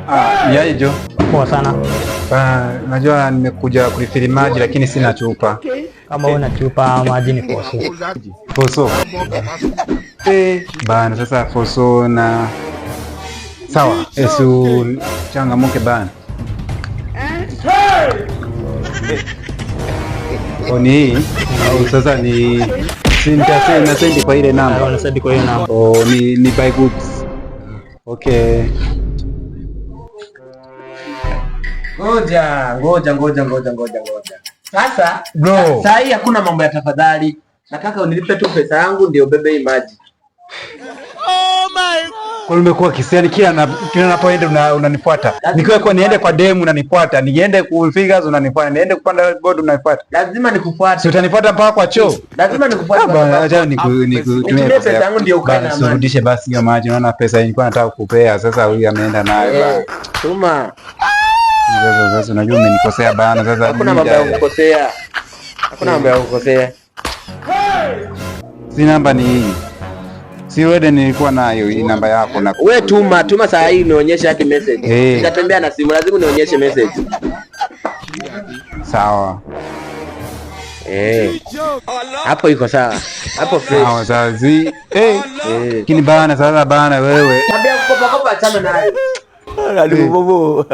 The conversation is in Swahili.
Ah, niaje Jo? Poa sana. Ah, najua nimekuja kurifili maji lakini sina chupa. Kama una chupa maji ni foso. Foso. Bana sasa foso na sawa, esu changamuke bana. Oh, ni hii au sasa ni nasendi kwa ile namba. Unasendi kwa hiyo namba. Oh, ni buy goods. Okay. Ngoja, ngoja, ngoja, ngoja, ngoja, ngoja. Sasa Bro. Saa hii hakuna mambo ya tafadhali. Nataka unilipe tu pesa yangu ndio ubebe hii maji. Oh my God. Kwa umekuwa kisiani kila napoenda unanifuata. Nikiwa kwa niende kwa demu unanifuata, niende ku figures unanifuata, niende kupanda board unanifuata. Lazima nikufuate. Si utanifuata mpaka kwa choo? Lazima nikufuate. Bana, acha nikutumie pesa yangu ndio ukae na amani. Urudishe basi hiyo maji, naona pesa nilikuwa nataka kukupea, sasa huyu ameenda nayo bana. Tuma. Sasa unajua umenikosea bana, sasa hakuna mambo ya kukosea. Hakuna mambo ya kukosea. Si namba ni hii. Si wewe nilikuwa nayo hii namba yako na wewe tuma saa hii unionyeshe hadi message. Hey. Nitatembea na simu, lazima unionyeshe message. Sawa. Hapo iko sawa. Hapo fresh. Sawa sawa. Zi. Kini bana sasa bana wewe. Tabia kukopa kopa achana nayo. Alibobo.